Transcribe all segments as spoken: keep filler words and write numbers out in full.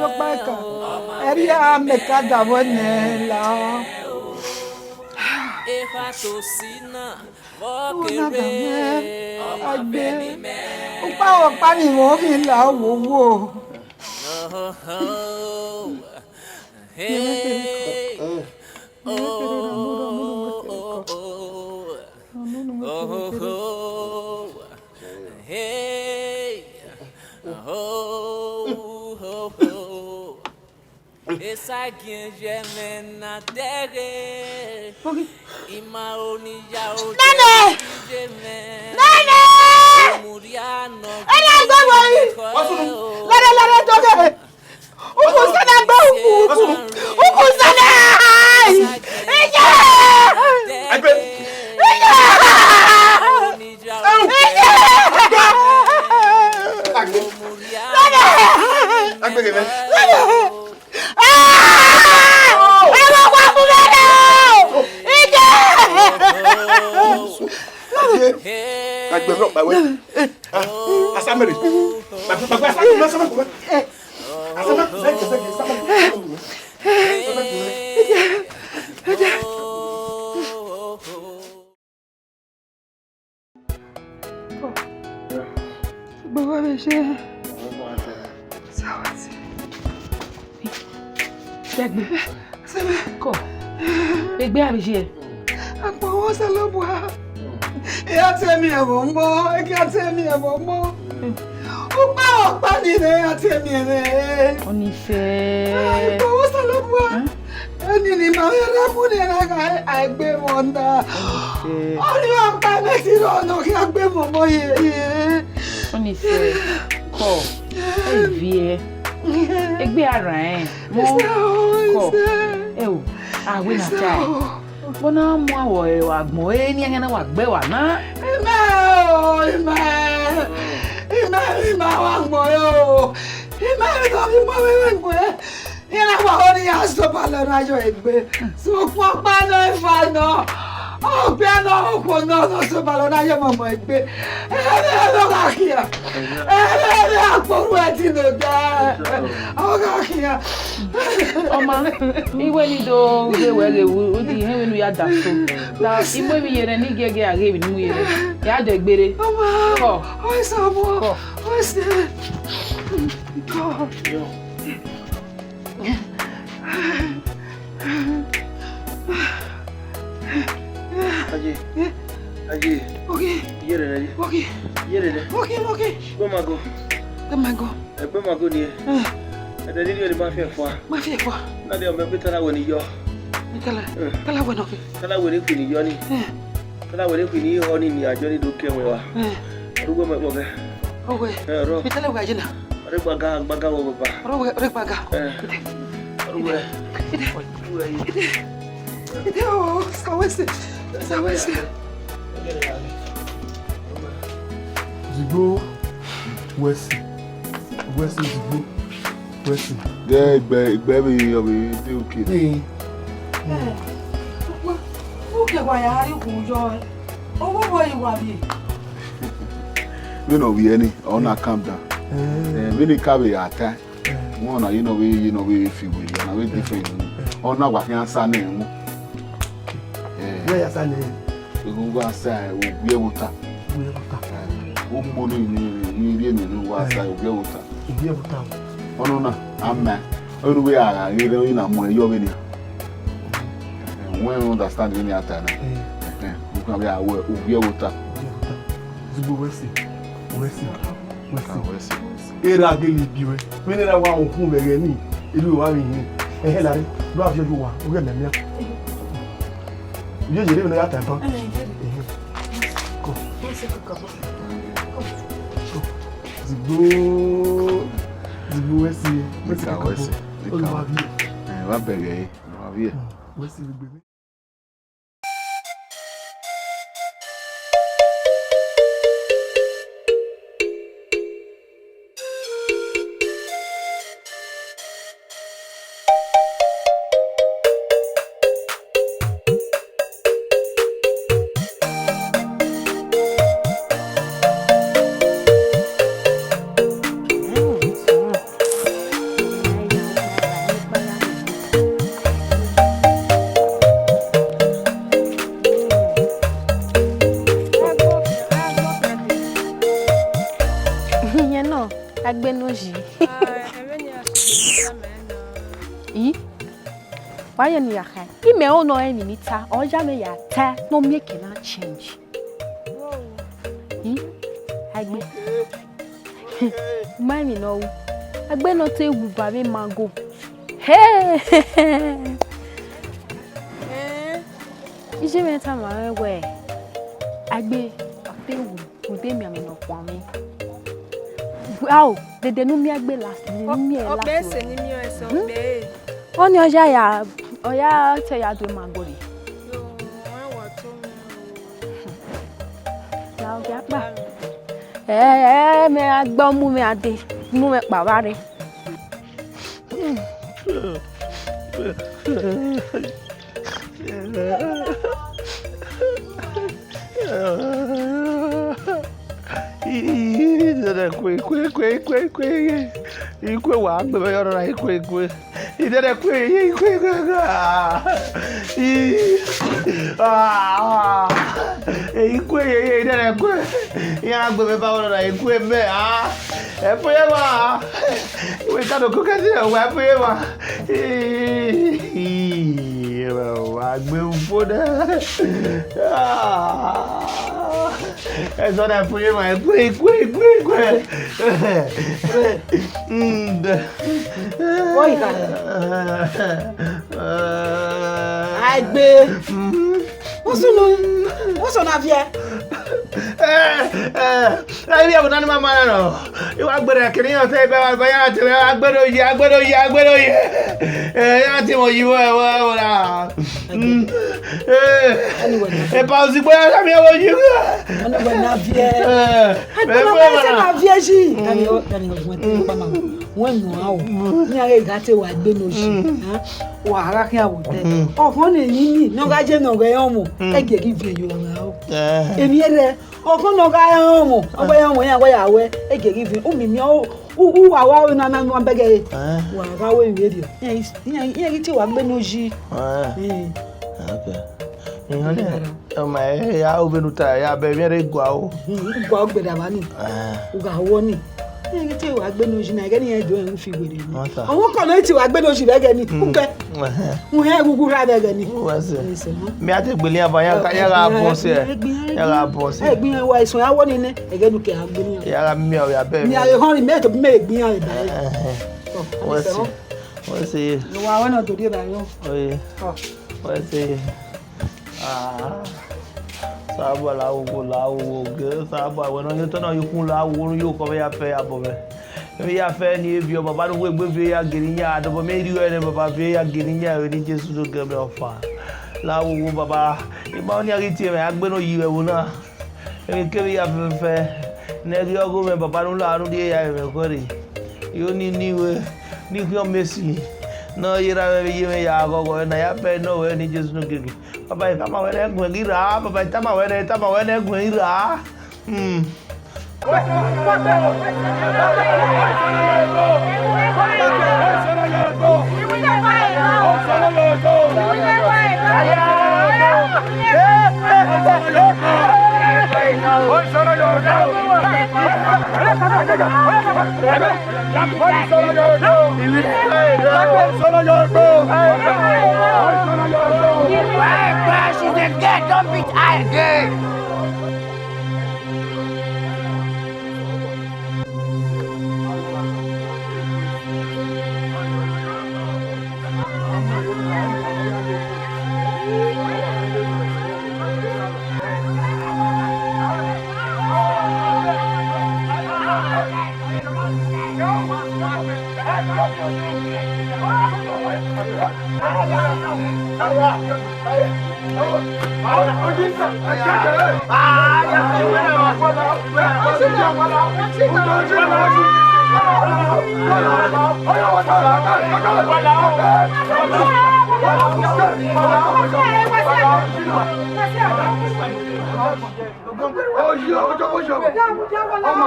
jọ kpa ẹka. Ẹrhia mẹ ka davọ nẹ la. Ọna da mwẹ agbe. Ukpa ọkpa ni mwẹ ovbi la wowo. Esagiẹn ye ẹmwẹ na dẹghe. Ima oniya ode Nene! Ye ẹmwẹ. Nene! Mudia nọ. Ẹna gbe wọyi. Lẹrẹ, lẹrẹ, dọghe. Uku sẹnẹ gbe uku, uku. Uku sẹnẹ. Iye! Agbe. Iye! Ẹu. Iye! Agbe. Nene! Agbe gele. Nene! Ah! Ẹ wá wá fún mi lẹ o! Ije! Agbe rọ pa wẹ. Ah, Asamẹre. Gbàgbé, gbàgbé, Asamẹre, Asamẹre, Asamẹre. Asamẹre, Asamẹre, Asamẹre. Gbogbo vbe ṣe. Sawa ti. Egbe. Sẹmẹ. Kọ. Egbe avbe iye. Agbọn Osanobua. Ẹ ya te miẹn vbe ọmọ, ẹ ya te miẹn vbe ọmọ. Ukpa ọkpa ni ne ya te miẹn mwẹ. Ọnifẹ. Agbọn Osanobua. Eni ni ma vbe rre mu ne na gha a egbe mwẹ ọna. Ọnifẹ. Ọnii ọkpa ne ti rrọọ ne ọ khian gbe mwẹ ọmọ ye. Ọnifẹ. Kọ. Eviẹ. Egbe a rran ẹn. Mo. Kọ. Ẹ o. A wẹ na ta. Vbọ na mu awọ ẹre wa gbọn, eni ẹghẹ na wa gbe wa na. Ima o, ima. Ima, ima wa gbọn o. Ima, ima, ima, ima gbọn. Iran wa ho ne iran sẹ Obalọ na yọ egbe. Sokpan ọkpa nọ eva nọ. Ọgbẹn nọ okhuo nọ nọ sẹ Obalọ na yọ ọmọ egbe. Ẹmwẹ ẹmwẹ ọ gha khian. Ẹmwẹ ẹmwẹ akpọ ruẹ ẹtin nọ da. Ọ gha khian. Ọma, iwẹ ni do ghe wẹ ghe wu, odi ihẹn vbene u ya da so. Da, I mu emwi ye nẹ, ne I giẹgiẹ a ghe emwi ne I mu ye nẹ. Ya dẹ gbere. Ọma, Kọ. Ọ i sẹ ọmọ. Kọ. Ọ i sẹ. Kọ. Aye, aye. Oke. Yẹrẹ nẹ. Oke. Yẹrẹ nẹ. Oke, oke. Gbe ma go. Gbe ma go. Ẹ gbe ma go ni. Eh. Ẹ dẹ rhirhi ne ma fi ẹfua. Ma fi ẹfua. Na de ọmọ ẹgbẹ tala wẹ ni yọ. Mi tala. Eh. Tala wẹ nọ ke. Tala wẹ ni khin ni yọ ni. Eh. Tala wẹ ni khin ni họ ni ni ajọ ni do ke wẹ wa. Eh. Ọrugbo mẹ kpọ gẹ. Ọwẹ. Eh, ọrọ. Mi tala wẹ aye na. Ọrẹ gbaga, gbaga wọ baba. Ọrẹ gbaga. Eh. Ọrugbo. Ide. Ide. Ide o, sawẹsẹ. Sawẹsẹ. Zigbo, wẹsẹ. Wẹsẹ zigbo. Wẹsẹ. Gẹ egbe, egbe vbe ọ vbe de oke. Ee. Ee. Uke wa ya hari gun yọ. Owo wo yi wa bi. Vbene ọ vbiẹ ni, ọ na calm down. Ee. Eh, vbene I ka vbe ya ta. Wọn na ye ne ọ vbe, ye ne ọ vbe fi wẹ, ọ na vbe different. Ọ na wa khian sa nẹ wọn. Wẹ ya sa nẹ. Ehu wa sa, owiẹ vbe ota. Owiẹ vbe ota. Umo ni, ni, ni rhie nene wa sa, owiẹ vbe ota. Owiẹ vbe ota. Ọnọna, ama, ọ nu vbe a gha ghe rẹ, ọ na mu ẹre yọ vbene. Wẹ understand vbene a ta na. Eh. Eh, u kan vbe a wẹ, owiẹ vbe ota. Owiẹ vbe ota. Zigbo wẹ si, wẹ si. Wẹ si. Erha gele bi ruẹ. Vbene erha wa ukhun vbe ẹghẹ ni, erha wa vbe hin. Ẹhẹn lare, do a viọ ye owa, u ghẹ mẹ miẹn. Ye ye re vbene ọ ya ta ẹban. Ẹhẹn. Go. Zigbo, zigbo wẹ si, wẹ si kakabọ. Oluwa viẹ. Ẹ, wa bẹghe, wa viẹ. Wẹ si vbe egbe. Iye nọ, agbenu yi. Ih, wa ye ne ya kha. Imẹ ọ nọ emwi ni ta, ọ ya mẹ ya ta, ne ọ miẹn ke na change. Ih, agbenu. Ma emwi ne ọ ru. Agbenu te wu ba vbe mango. Hey! Eh? Iye mwẹ tama mwẹ wẹẹ, agbenu te wu, u de miẹn amẹ ne ọ khuan mwẹ. Ao, dede ne u miẹn egbe last, ne u miẹn last. Ọkpẹ ẹse ne I miẹn ẹse ọkpẹ. Ọnii ọ ya ya, ọ ya te ya do mango rre. Yo, ọ wa to mwẹ o. La ogia kpa. Ẹ, ẹ, mẹ a gbe ọmọ mwẹ a dee, mu mwẹ kpa vbe arre. Ii, nene ikue, ikue, ikue, ikue, ikue. Ikue wa gbe mwẹ yọ rra ikue, ikue. Nene ikue, ikue, ikue, ikue. Ii, ah, ikue, ye, ye, nene ikue. Iran gbe mwẹ ba rra ikue mẹ, ah. Ẹ fu ye emwa. Wẹ ka do koko ẹse, wa fu ye emwa. Wa gbe ufo nẹ. Ẹzọ na fu ye emwa, egbe, egbe, egbe, egbe. Mm, de. Wọ yi ka rẹ? Aigbe. Mm. What's on? What's on, Avie? Eh, eh. Ẹ, ivbi ẹvbo na ni ma ma na nọ. I wa gberra kere iran ọtẹn, ba, ba, ya te, a gbe do ye, a gbe do ye, a gbe do ye. Eh, ya te mọ yi vbe ẹvbo, ẹvbo na. Mm. Eh. Anyway, na. Epa osigbo ya tama ẹvbo yi. Anyway, na viẹ. Eh, a gbe ma ma se na viẹ ji. Mm. Dani o, Dani o, wẹn te pa ma. Wẹn nọ a o. Ni a ghe gha te wa gbe no ji. Mm. Ha? Wa gha khian vbe odẹ. Mm. Ọkhọ ne emwi ni, ne ọ gha ye ne ọ ghẹ rẹn ọmọ, mm, ẹgie ghi viẹ ye ọmwa o. Eh. Emwi ẹrrẹ, ọkhọ ne ọ gha rẹn ọmọ, ọ gha rẹn ọmọ, iran gha ya wẹ, ẹgie ghi viẹ. U mimi ọ, u, u wa wa na na na bẹgẹ. Eh. Wa gha wẹ emwi rriọ. Iran, iran, iran ghi te wa gbe no ji. Eh. Eh. Okay. Iran nẹ, ọma ẹre ya ru vbene u ta, ya bẹ emwi ẹre gua o. Hmm, gua o gbe davba ni. Eh. U gha wọ ni. Iran ghi te wa gbe no ji na, ẹghẹ ne iran do rẹn u fi werriẹ ni. Ọ ta. Ọmwa ọkọ nọ i te wa gbe no ji vbe ẹghẹ ni. Hmm. U kẹ. Ẹhẹn. U hẹn ghughu rra vbe ẹghẹ ni. Wa sẹ. Ẹ sẹ mọ. Mẹ a te gbele iran va, iran gha, iran gha bọ sẹ. Iran gha bọ sẹ. Ẹ gbin iran wa isuẹn awọ ni nẹ, ẹghẹ ne u kẹ gha gbele iran. Iran gha miẹn ọre abẹ. Mẹ a ghe họn ni, mẹ to mẹ gbin iran ba. Ẹhẹn. Wa sẹ. Wa sẹ. Wa wẹ nọ do die ba yo. Oye. Ọ. Wa sẹ. Ah, Osanobua la wowo, la wowo, ghe Osanobua wẹ ne ọ ye otọ na ye ukhun la wowo ne u ye okọ mwẹ ya fẹ ya bọ mwẹ. Emwi ya fẹ ne I viọ, Baba ne u wu egbe viọ ya gele iyan, adọbọ mẹ rhie ẹre, Baba viọ ya gele iyan, vbe eni Jesu do gẹ mwẹ ọfa. La wowo, Baba, I ma ọnii a ghi tie mwẹ, a gbe ne ọ yi vbe ẹvbo na. Emwi kemwi ya fẹfẹfẹ ne ẹ ghi ọghe mwẹ, Baba ne u la ne u rhie ya mwẹ khọe rre. I ho ni ni wẹ, ne I khian mẹ esi, ne ọ ye ra mwẹ vbe iye mwẹ ya ghọghọ, ne a ya bẹghe nọ vbe eni Jesu ne ogege. Baba, I tama wẹ ne ẹguẹn ghi rra, Baba, I tama wẹ ne, I tama wẹ ne ẹguẹn ghi rra. Hmm. She's a girl, don't beat her again. Oyi, ọjọ́ bó ṣe wà. Ọmọ.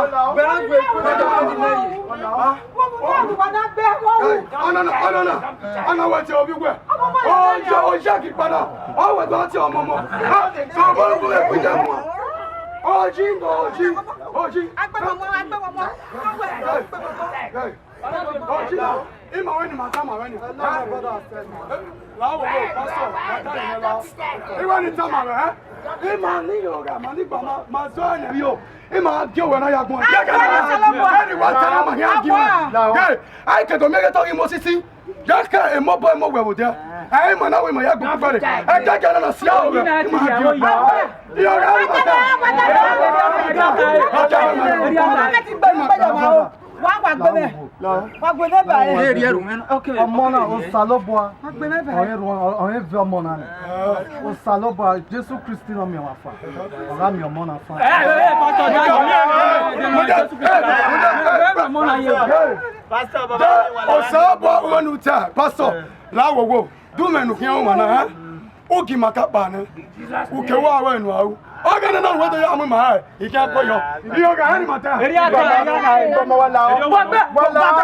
Hey, ọnana, ọnana, ọna wẹ ti obi wẹ. Ọjọ́, ọjọ́ kì í padà. Ọ wẹ gbọ́n ti ọmọ ọmọ. Sọ bó ń gbé kú jẹ mọ́. Oyi, oyi, oyi. Hey, hey. Oji na, ima wẹ ne ima tama wẹ ni. La wo wo, pastor, wa da yẹn la. Iwẹ ni tama wẹ, eh? Ima ni yo gha, ma ni gba ma, ma zọ ẹnẹ yo. Ima gie owẹ na ya gbọn. Ẹni wa tama ma hian gie wẹ. Ke, ai ke do miẹn ghe tọ ghi Moses. Ya ke emọ bọ emọ wẹ vbe odẹ. Ai ma na wẹ ima ya gbọn kugbe re. Ẹ gẹgẹ na na sia owẹ. Ima gie wẹ. Iyo gha ima ta. Wa, wa gbe mwẹ. Wa gbe mwẹ ba ẹre. Ọmọ na, Osanobua. Wa gbe mwẹ ba ẹre. Ọ i ru, ọ i vẹ ọmọ na nẹ. Osanobua, Jesu Kristi ne ọ miẹn ọmwa fa. Ọ gha miẹn ọmọ na fa. Pastor, Baba, Osanobua, wẹ ne u ta, Pastor, la wo wo. Du mwẹ ne u khian ọmwa na, hẹ? U gi ima kakpa nẹ. U ke wa ru ẹre ne u ru. Ọ gha nọ ne wẹ do ya mu ima hẹ, I khian kpọ yọ. I gha hẹ ne ima ta. Eri a ta ya na. Wa gbe, wa gbe, wa gbe.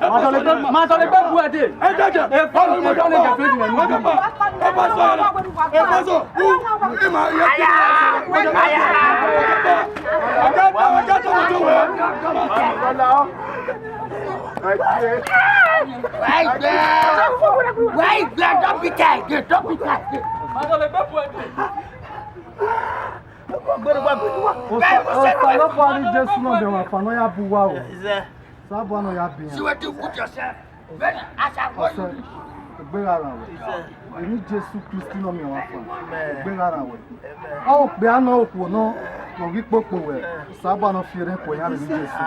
Ma tọlegbe, ma tọlegbe bu ẹdẹ. Why there? Why there? Don't be tired. Don't be tired. Osa, osa, ọlọkpa ni Jesu nọ miẹn ọmwa fan ne ọ ya bu uwa o. Osanobua ne ọ ya bu iran. See where you put yourself. Very as I want you. Egbe gha rran wẹ. Vbene Jesu Kristi nọ miẹn ọmwa fan, egbe gha rran wẹ. Ọ okpia nọ okhuo nọ, ne ọ ghi kpokpo wẹ, Osanobua ne ọ fi erhẹn ku iran vbene Jesu.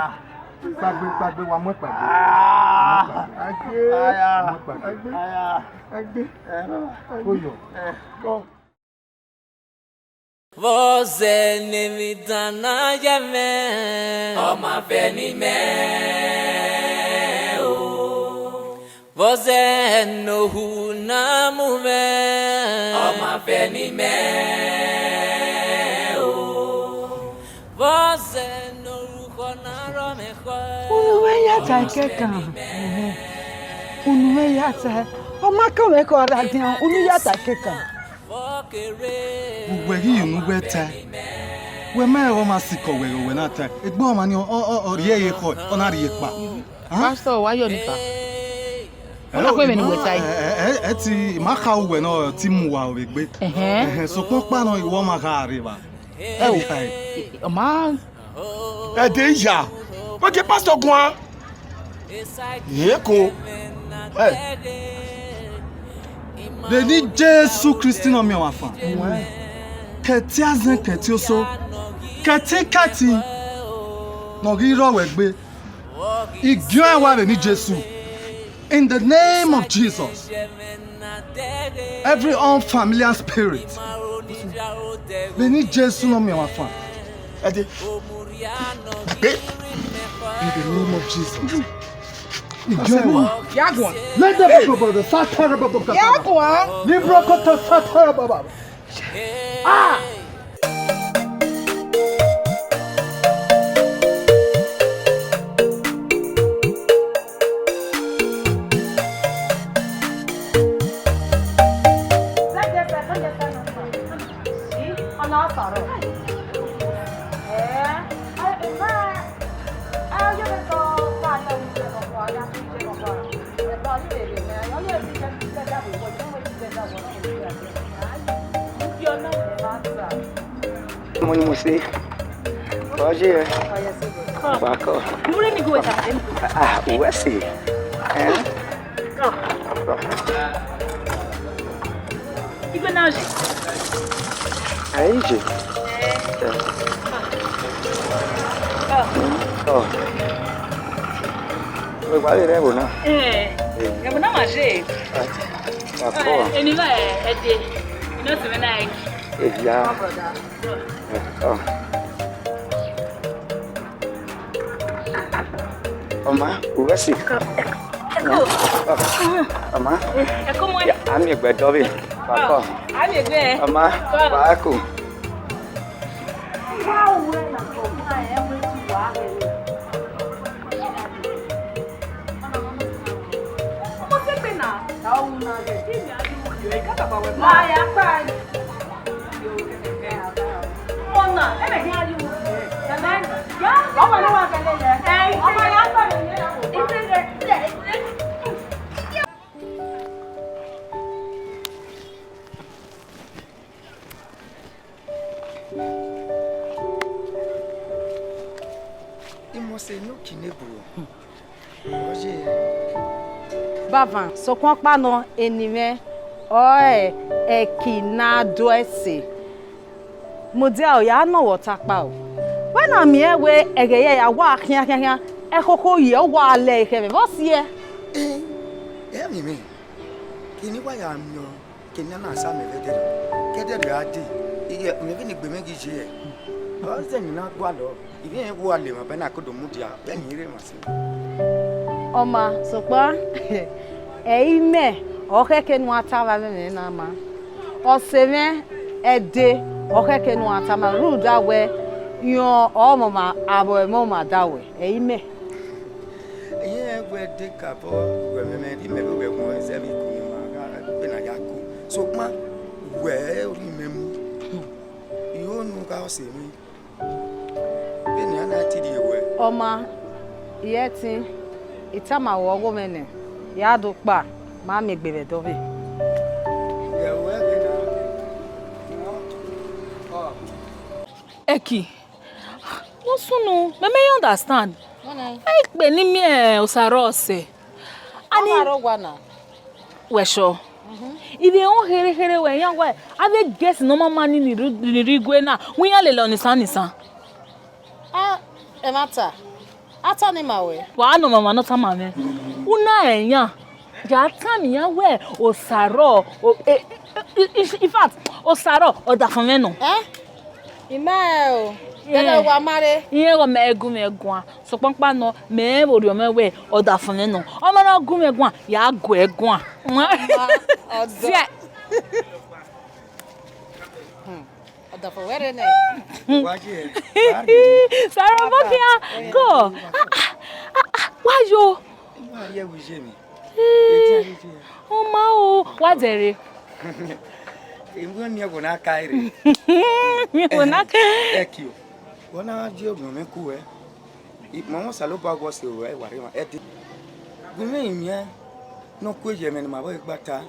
Kpaegbe, kpaegbe, wa mu ẹn kpaegbe. Wa mu ẹn kpaegbe. Koyọ. Vbọzẹ ne emwi dan na ya mwẹ, ọ ma vẹ ne imẹ o. Vbọzẹ ne ohu na mu mwẹ, ọ ma vẹ ne imẹ o. Vbọzẹ ne orukhọ na rọ mwẹ khọ, unu mwẹ ya ta ẹkẹkan. Unu mwẹ ya ta, ọ ma kẹ mwẹ ke ọ radian, unu ya ta ẹkẹkan. Uwẹ ghi ye unu wẹ tae, wẹ ma rẹn ọmwa sikẹ wẹ ghe owẹ na tae, egbe ọmwa ni ọ, ọ, ọ rhie ehe khọe, ọ na rhie kpa. Pastor, wa yọ ni kpa. Ọ na khu ẹmwẹ ne uwẹ tae. Ẹ, ẹ, ẹ, ẹ ti, I ma kha uwẹ nọ, ọ ti mu uwa vbe egbe. Ẹhẹn. Ẹhẹn, sokpan ọkpa nọ, I wẹ ọmwa gha rre evba. Ẹ o. Ọ ma. Ẹdẹ iya, wẹ gie pastor guan. Eko. Ẹ. Vbene Jesu Kristi nọ miẹn ọmwa fan, kẹtin azẹn, kẹtin oso, kẹtin kẹtin ne ọ ghi rrọọ wẹ egbe, I giẹn ọẹn wa vbene Jesu. In the name of Jesus, every unfamiliar spirit, vbene Jesu nọ miẹn ọmwa fan. Ẹdẹ. In the name of Jesus. I giẹn ọẹn wa. Ya guan. Let them be brother. Satara baba. Ya guan. Libro koto satara baba. Ah! Mo ni mo se. Ọjẹ. Pakọ. Mo re ni go weta. Ah, uwẹ se. Eh? Igwe na je. Ai je. Eh. Oh. Wẹ wa rre ẹvbo na? Eh. Ẹvbo na ma je. Pakọ. Eh, eni va ẹdẹ. Ino se me na eki. Eya. Oh, brother. Oh. Ọma, uwẹ si. Eko. Ọma. Eko mu. Ya, a miẹn egbe dọvbe. Pakọ. A miẹn egbe. Ọma, pakọ. I must say no kine bro. Ọ ye. Baba, sokpan ọkpa nọ, eni mwẹ ọre Ẹki ne a do ẹse. Mudia, ọ ya nọ vbe ọta ọkpa o. Wẹ na miẹn wẹ ẹghẹ ya wa khian khian khian, ẹkhokho ye ọ wa lẹ ekhẹ mwẹ, vbọ siẹ? Eh, ẹ miẹn mwẹ. Kene I wa ya miẹn ọẹn, kene a na sa mẹ vbe ẹdẹrriọ, ke ẹdẹrriọ a dee, ighẹ mẹ vbene egbe mwẹ ghi ye hẹ. Ọ zẹ emwi ne a gualọ, I vbe rẹn wẹ uwa lema ba na ke do mudia vbene I rre emwa sin. Ọ ma, sokpan ẹ i mẹ, ọ khẹke ne uwa ta vbe avbe ẹmwẹ na ma. Ọse mwẹ ẹde, ọ khẹke ne uwa ta ma, rhunmwuda wẹ, irẹn ọmọmwa, avbe ọmọmwa da wẹ, ẹ i mẹ. Irẹn wẹ de ka vbọ, wẹ mẹ, mẹ rhie mẹ vbe wẹ wọn zẹ vbe ikun ne ima gha vbe na ya ku. Sokpan wẹ ọre imẹ mu. I ho ne u gha ọse mwẹ. Vbene a na te rhie wẹ. Ọ ma, I ẹtin, I tama ruẹ ọghomwẹ nẹ, ya do kpa, ma miẹn egbe vbe ẹdẹ ọvbehe. Ghẹ ruẹ vbe na. Ẹki, vbọ sunu, mẹ mẹ ya understand. Ẹ i kpe ne I miẹn Osaro ọse. Ani Osaro wa na. Wẹ sure? Mhm. I vbe rẹn kherhe kherhe wẹ iran wẹ, avbe guest ne ọ ma ma ni ni rre, ni rre igue na, wẹ iran lele ọnisan nisan. A, ẹmwata, a ta ni ma wẹ. Wa nọ mama ne ọ tama mwẹ. U na rẹn iran, ya tama iran wẹ Osaro, o, e, e, e, in fact, Osaro, ọdafẹn mwẹ nọ. Eh? I ma rẹn o. Ẹghẹ wa ma rre. Irẹn ọghọ mẹ gu mwẹ guan. Sokpan ọkpa nọ, mẹ vbe orhiọn mwẹ wẹ ọdafẹn mwẹ nọ. Ọ ma na gu mwẹ guan, ya gu ẹe guan. Ọma, ọdọ. Ziẹ. Hmm. Ọdafẹn wẹ rre nẹ. Wa ye, wa ye. Saro, vbọ khian, go. Ah, ah, ah, ah, wa yo. Wa ye, wi ye mi. Eh, ọ ma o, wa dẹre. Emwi ne ẹvbo na ka rre. Emwi ne ẹvbo na ka. Ẹki o. Wẹ na je orhiọn mwẹ ku wẹ. I, ma wọn Osanobua wẹ ọse ruẹ, wa rre emwa ẹdẹ. Gu mwẹ rinmwian ne ọ ku ye mwẹ ne ima vbe gba ta.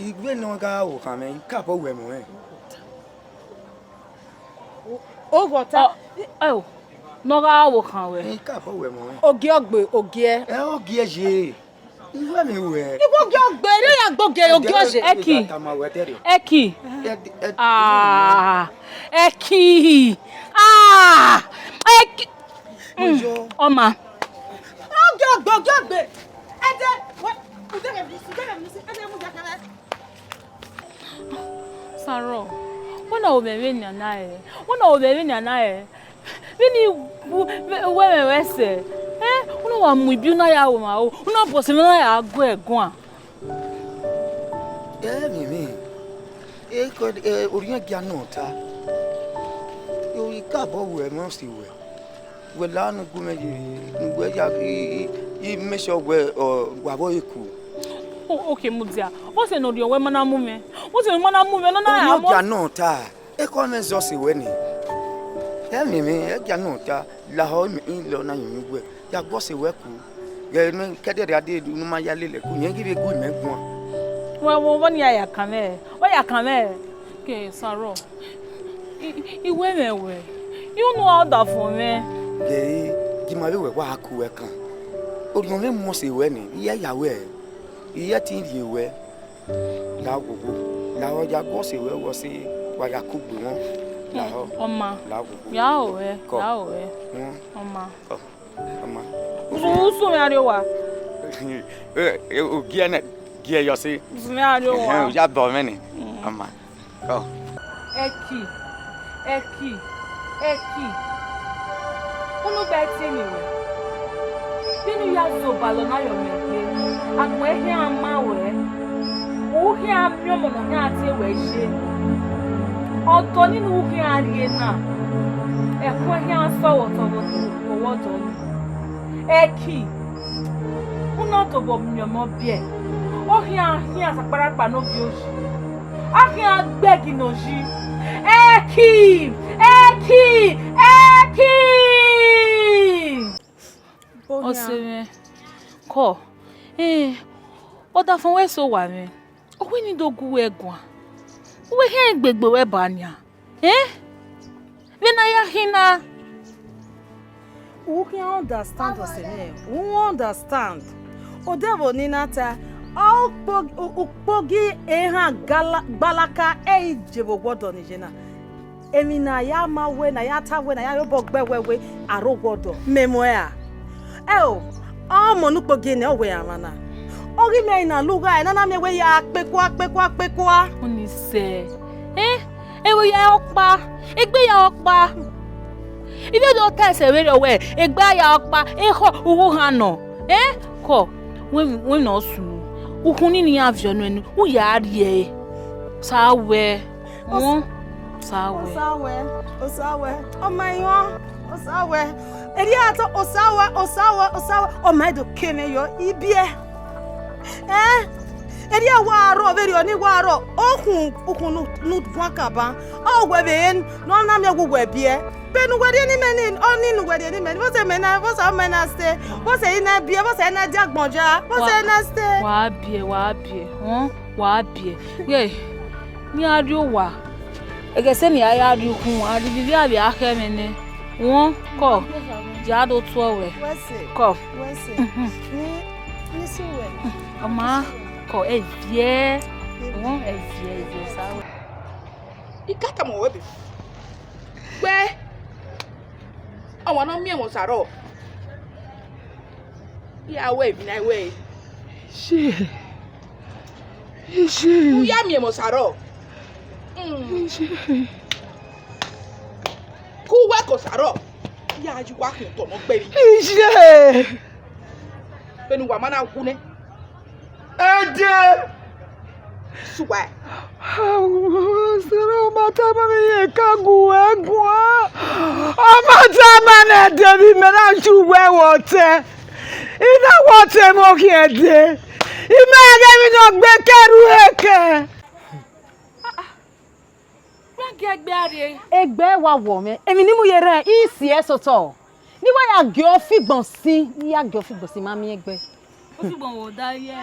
I wẹ ne ọ gha ru okhan mwẹ, I ka vbọ wẹ ẹmwẹ ọnrẹn. Oghọta. Ọ, ẹ o, ne ọ gha ru okhan ruẹ. I ka vbọ wẹ ẹmwẹ ọnrẹn. Ogie ọgbe, ogie. Ẹ, ogie ye. I wẹ emwi ruẹ. I wẹ ogie ọgbe, ne ya gbe ogie, ogie ọye. Ẹki. Tama wẹ ẹdẹrriọ. Ẹki. Ẹ, ẹ, Ah, Ẹki. Ah, Ẹki. Oyo. Ọma. Ogie ọgbe, ogie ọgbe. Ẹdẹ, wẹ, udẹ mẹ, udẹ mẹ, ẹdẹ mu ya kẹrẹ. Saro, wẹ na ru mwẹ vbenian na rẹ? Wẹ na ru mwẹ vbenian na rẹ? Vbene I wu, wẹ, wẹ mwẹ ruẹ sẹ, eh, u na wa mu ibiu na ya ru mwẹ aro, u na bọsẹ mwẹ na ya gu ẹe guan. Ẹ, mimi, e, orhiọn gia nọ ta, I ka obọ wẹ ẹmwẹ ọse ruẹ. Wẹ la ne u gu mwẹ ye, ne uwẹ ya ghi, i, i make sure wẹ, ọ, wa vbe ọre ku. O, okay, mudia. Vbọsẹ ne orhiọn wẹ ma na mu mwẹ? Vbọsẹ ne ọ ma na mu mwẹ, ne ọ na ya mu? Orhiọn gia nọ ta, ekhọe mwẹ zẹ ọse ruẹ nẹ. Ẹ miẹn mwẹ, ẹ gia nọ ta, lahọ imẹ, I lọ na yẹn uwẹ, ya gu ọse ruẹ ku. Ghẹ ne ke ẹdẹrriọ a dee ne u ma ya lele ẹko, irẹn ghi vbe gu imẹ guan. Wẹ, wẹ, vbọ ne I ya kan mwẹ? Wa ya kan mwẹ? Ke Saro, I, I wẹ mwẹ wẹ, I unu a ọdafẹn mwẹ. Ghe, gie ima vbe wẹ wa ku ẹkan. Orhiọn mwẹ mu ọse ruẹ nẹ, I ya ya wẹ, I ya ẹtin rhie ruẹ. La ghogho, lahọ ya gu ọse ruẹ, wẹ ọse wa ya kugbe wọn. Lahọ. Ọma. La ghogho. Ya ru ẹe, ya ru ẹe. Ọma. Ọma. Usun, usun mwẹ a rrie owa. Ogie nẹ, gie yọ ọse. Usun mwẹ a rrie owa. Ẹhẹn, u ya bọ mwẹ nẹ. Ọma. Kọ. Ẹki, Ẹki, Ẹki. Unu gba ẹtin ni ruẹ. Vbene u ya zẹ obalọ na yọ mwẹ gbe, agbọn ẹhian ma ruẹ. U khian miẹn ọmọ ne ọ khian tie ruẹ ye. Ọdọ nii ne u khian rrie na, ẹkun ẹhian sẹ ọvbọtọ vbe ọwọdọ nii. Ẹki, u na tobọ miẹn ọmọ biẹ, ọ khian khian sakparakpa ne ogie oyi, a khian gbe ẹgi ne oyi. Ẹki, Ẹki, Ẹki! Ọse mwẹ, kọ, eh, ọdafẹn wẹ sẹ owa mwẹ, ọ wẹ ne I do gu uwẹ guan, uwẹ khian gbe egbe ruẹ ba nian. Eh? Vbene a ya khin na? U khian understand ọse nẹ, u understand. Odẹ vbo ne I na ta, ọ ukpo-, u-, ukpogi ehan gala-, gbalaka ẹ i je vbe owa ọdọ ni ye na. Emwi ne a ya ma wẹ, ne a ya ta wẹ, ne a ya re obọ gbe wẹ wẹ, a rre owa ọdọ, mẹ mu ẹre ra? Ẹo, ọmọ ne ukpogi nẹ, ọ wẹ emwa na. Ọ ghi mẹ ẹre na lugha, ẹre na na miẹn wẹ ya kpekua, kpekua, kpekua. Ọni sẹ, eh, ẹvbo ya ọkpa, egbe ya ọkpa. Ivbi do ta ẹsẹ vberriọ wẹ, egbe ya ọkpa, ekhọe uwu han nọ, eh, khọ, wẹ, wẹ nọ sunu, ukhunmwu ne iran viọ nuẹn, u ya rrie ẹre, sa wẹ. Wọ, Osawe. Osawe, Osawe, ọ ma yọn, Osawe. Erriọ a tọ Osawe, Osawe, Osawe. Ọ ma do ke mwẹ yọ ibiẹ. Eh? Erriọ wa rrọọ, vberriọ ne I wa rrọọ. Okhun, ukhun nu, nu guan kaba. Ọ wẹ vbe ne ọ na miẹn wẹ uwẹ biẹ. Vbene uwẹ rhie ne imẹ ni, ọnii ne uwẹ rhie ne imẹ ni. Vbọsẹ mẹ na, vbọsẹ mẹ na ste. Vbọsẹ I na biẹ, vbọsẹ I na dia agbọn ya. Vbọsẹ I na ste. Wa biẹ, wa biẹ. Họn? Wa biẹ. Wẹ, ne iran rrie owa, ẹghẹ sẹ ne iran ya rrie ukhunmwu, a rhirhi avbe a khẹ mwẹ nẹ. Wọ, kọ, ya do tuẹ wẹ. Wẹ sẹ, kọ. Wẹ sẹ. Mhm. Ni, ni sẹ wẹ. Ọ ma, kọ, ẹ viẹ. Wọ, ẹ viẹ, ẹ viẹ, sa wẹ. I ka tama wẹ be. Wẹ, ọmwa ne ọ miẹn mwẹ Osarọ. Ya wẹ emwi na wẹ. Shit. Iye. U ya miẹn mwẹ Osarọ. Mm. Iye. Ke uwẹ ke Osarọ. Ya ye uwa khian otọ ne ọ gbe emwi. Iye. Vbene uwa ma na wu nẹ. Ẹdẹ. Suwa. Osarọ, ọ ma tama mwẹ, I ka gu ẹre guan. Ọ ma tama nẹ, ẹdẹ vbe imẹ na ju uwẹ vbe otọ. I na wẹ otọ mwẹ okhian ẹdẹ. I ma ghe emwi ne ọ gbe ke ẹrhu ẹkẹ. Wẹ gie egbe a rrie. Egbe wa wọ mwẹ. Emwi ne I mu ye rrẹn, I si ẹre sotọ. Ne I wa ya gie ọre figbọn sin, ne I ya gie ọre figbọn sin, ma miẹn egbe. Ofigbọn vbe odaro ye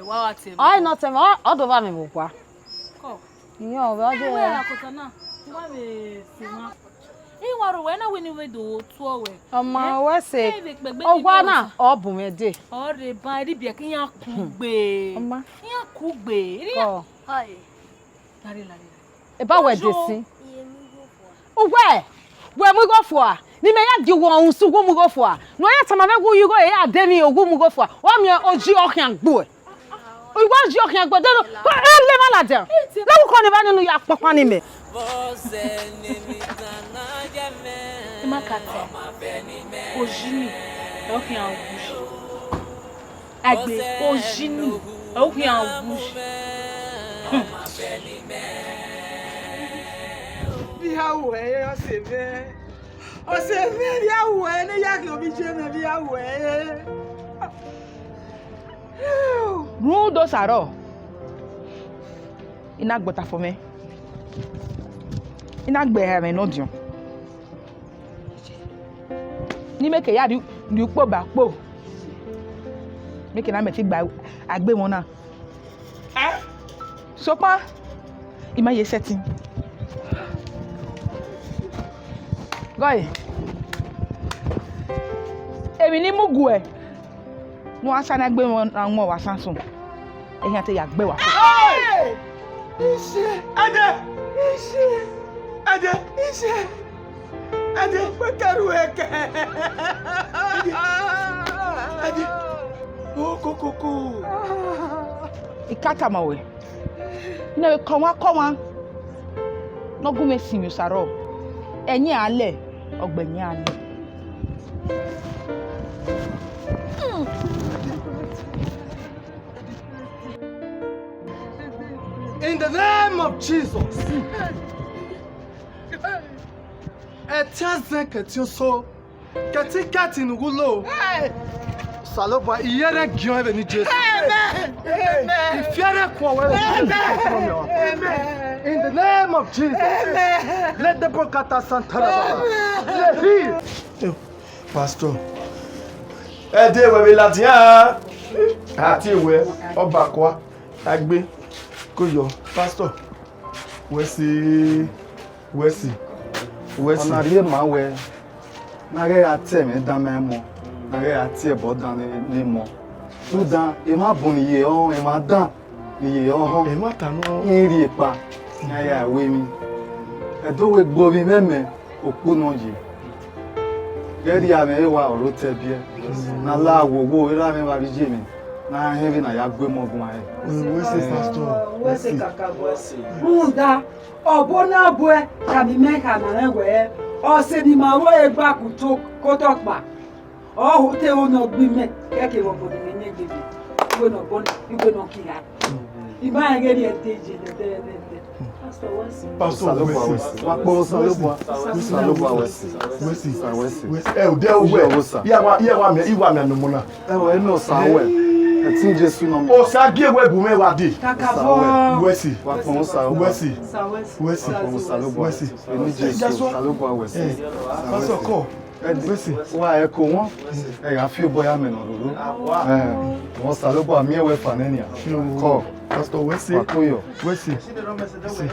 wa wa tẹ mwẹ. Ọ i nọ tẹ mwẹ, ọ, ọ do vba mwẹ vbe owa. Kọ. Iyẹn ọ vbe ọ ye. Wẹ akota na, wa vbe sẹ emwa. I wa rro wẹ na wẹ ne I vbe do tuẹ wẹ. Ọ ma wẹ sẹ. Owa na, ọ bu mwẹ dee. Ọ rre ban, erriọ ibiẹka iran kugbe. Ọ ma. Iran kugbe. Kọ. Hai. Lare, lare, lare. Eba wẹ de sin. Uwẹ, wẹ mu igho fua. Ne imẹ ya gie uwẹ ọhunmwu sẹ uwu mu igho fua. Ne ọ ya tama mwẹ wẹ u ye igho, ya de emwi uwu mu igho fua. Wa miẹn oji ọkhian gbe uẹ. Uwẹ oji ọkhian gbe uẹ. Dẹrọ, e le ma ladian. Lawẹ ukọ ni vba nene u ya kpọkpan ne imẹ. Ima ka tẹ. Oji ni, ẹ ọ khian wu. Agbe, oji ni, ọ khian wu. Vbe I ya wu ẹre, ọse mwẹ. Ọse mwẹ, vbe I ya wu ẹre, ne I ya khian obọ iye mwẹ, vbe I ya wu ẹre. Rhunmwuda Osarọ, I na gbe otafo mwẹ, I na gbe ẹmwẹ ne ọ diọn. Ne imẹ ke ya rhie, rhie ukpo ba ukpo, mẹ ke na mẹ te gba agbe emọ na. Sokpan, I ma ye sẹtin. Gọe, emwi ne I mu guẹ, ne uwa sa na gbe emọ na mu ọmwa Samson, ehian te ya gbe wa. Hey! Iṣẹ! Ẹdẹ! Iṣẹ! Ẹdẹ! Iṣẹ! Ẹdẹ! Kpẹkẹrhu ẹkẹ! Ẹdẹ! Ẹdẹ! Okokoko! I ka tama wẹ, ne vbe kọmwa kọmwa ne ọ gu mwẹ sinmwi Osarọ, ẹyin a lẹ, ọgbẹyin a lẹ. In the name of Jesus. Ẹtin azẹn kẹtin oso, kẹtin kẹtin ne uwulo. Osanobua, iyẹrẹ giẹn vbe eni Jesu. Amen. Amen. Ifiẹrẹ kuọnwẹ vbe eni Jesu. Amen. In the name of Jesus. Amen. Let the Bokata Santana Baba. Let him. Pastor, ẹ dee, wẹ vbe ladian, a tie wẹ, ọba kua, a gbe, ko yọ, Pastor, wẹ si, wẹ si, wẹ si. Ọna rhie ma wẹ, Ne a ghẹ ra tie ẹmwẹ dan ma emọ, ne a ghẹ ra tie ẹbọ dan ne emọ. Rhunmwuda emwa bun ne iye ọhọn, emwa dan ne iye ọhọn. Emwa ta nọ. Iran rhie ekpa, iran ya ru emwi. Ẹdẹ wẹ gbe ovbi mwẹ mẹ, okpu nọ ye. Ghẹ rhie amwẹ ẹre wa ọre otọ ẹbiẹ. Ne a la wowo erha mwẹ vbe avbe iye mwẹ, ne a họn vbene a ya gu emọ guan rẹn. Wẹ sẹ, pastor. Wẹ sẹ, kaka. Rhunmwuda, ọbo na buẹ, ya ne imẹ khama rẹn wẹẹ, ọse ne ima ru ẹre gba ku to, ke otọ kpa. Ọ ho te ho ne ọ gbe imẹ, kẹkẹ vbe ọbọ ne imẹ miẹn gbe, igbe ne ọ gbọ, igbe ne ọ kira. I ma rẹn ghe rhie ẹdẹ ye nẹdẹnẹdẹ. Pastor, wẹ sẹ. Pastor, Osanobua wẹ sẹ. Wa kpọnmwẹ Osanobua. Osanobua wẹ sẹ. Wẹ sẹ. Osa wẹ sẹ. Wẹ sẹ. Ẹ, odẹ owẹ. Iye ọghosa. Iye wa, iye wa mẹ, iye wa mẹ ne ọmọ na. Ẹ, wẹ ne Osa wẹ. Ẹtin Jesu nọ mẹ. Osa gie wẹ bu mwẹ wa dee. Kaka Osa wẹ. Bọ. Wẹ sẹ. Wa kpọnmwẹ Osa wẹ. Wẹ sẹ. Osa wẹ sẹ. Wẹ sẹ. Wa kpọnmwẹ Osanobua. Wẹ sẹ. Ẹtin Jesu, Osanobua wẹ sẹ. Ẹ, Osa wẹ sẹ. Pastor, kọ. Wẹ sẹ. Wa ẹko wọn, ẹ gha fi obọ ya mẹ ne ọ roro. Ẹ, wọn Osanobua miẹn wẹ fannẹ nian. Kọ. Pastor, wẹ sẹ. Wa koyọ. Wẹ sẹ. Wẹ sẹ.